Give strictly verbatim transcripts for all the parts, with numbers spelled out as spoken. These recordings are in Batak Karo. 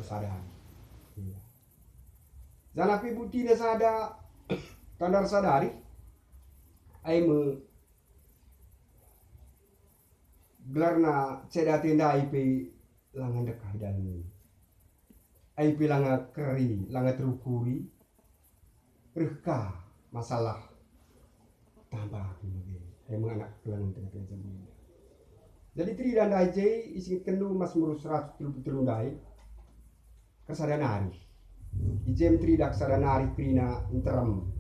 sadari. Iya. Janah pe buktina sada tanda ersadari, ai me gelarna ceda ate ndai pe langa ndekah i dalan e. Ai pe langa keri, langa terukuri, reh ka masalah tambah aku bage. Ai me anak kekelengen tengah-tengah jabu enda. Jadi teridah ndai je isingetkenndu Masmur seratus telu puluh telu ndai, kersada nari. I je me teridah kersada nari kerina nterem.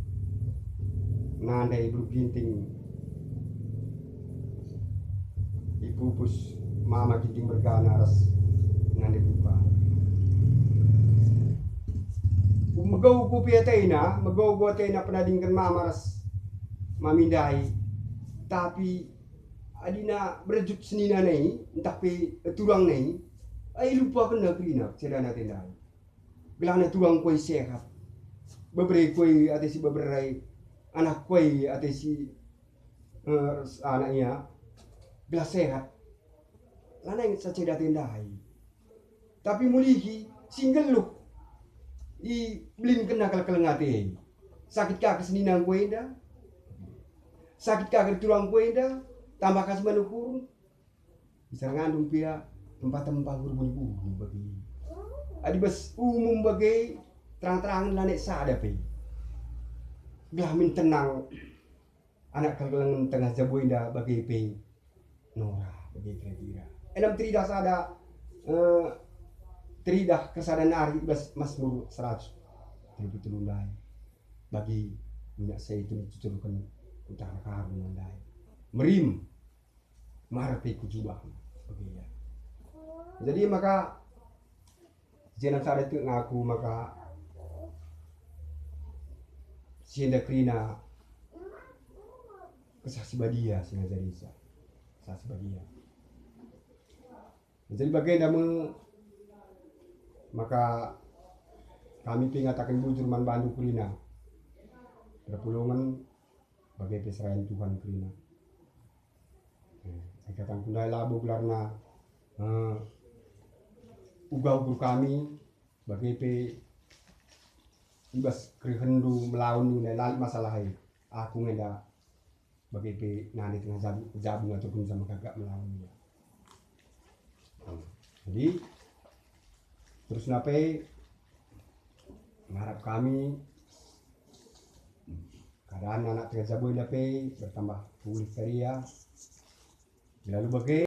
Nande i Beru Ginting ipupus mama Ginting mergana ras nande buka. Megou ku pe atena, megou ku atena penadingken mama ras mami ndai. Tapi adina berejut senina nai, ntah pe turang nai, ai lupakenna kerina cedana ate ndai. Gelahna turang kuai sehat, bebere kuai ate si bebere, anak kuai ate si, eh, anak ia, gelah sehat. Lanai ngenca ceda ate ndai. Tapi mulihi si nggeluh i belinkenna kalak kekelengen ate. Sakit ka senina enggo enda? Sakit ka turang enggo enda? Tambah ka si man ukurna? Bisa ngandung pia tempa-tempa guru buni-buni bage. Adi bas umum bage, terang-terangen lanai sada pe. Gelah min tenang anak kekelengen tengah jabu enda bage pe nora bage kira-kira. Enda me teridah sada, eh, teridah kersada nari i bas Masmur seratus telu puluh telu ndai. Bagi minyak zaitun icucurken ku taneh Karmel ndai. Merim, mara pe ku jubahna. Bage ia. Jadi maka Jenan sada tek ngaku maka si enda kerina Kesah Si Badia si ngajarisa. Kesah Si Badia. Jadi bagenda me maka kami pe ngataken bujur man bandu kerina. Perpulungen bage pe serayan Tuhan kerina. Eh, ikataken ndai labo gelarna, eh, uga ukur kami, bage pe i bas kerehenndu melawan ndai la lit masalah e. Aku ngenda bage pe nande tengah jabu, jabu ngaturken sama gagak melawan ia. Jadi, terusna pe ngarap kami keadaan anak tengah jabu enda pe bertambah pulih kari ia. Lalu bage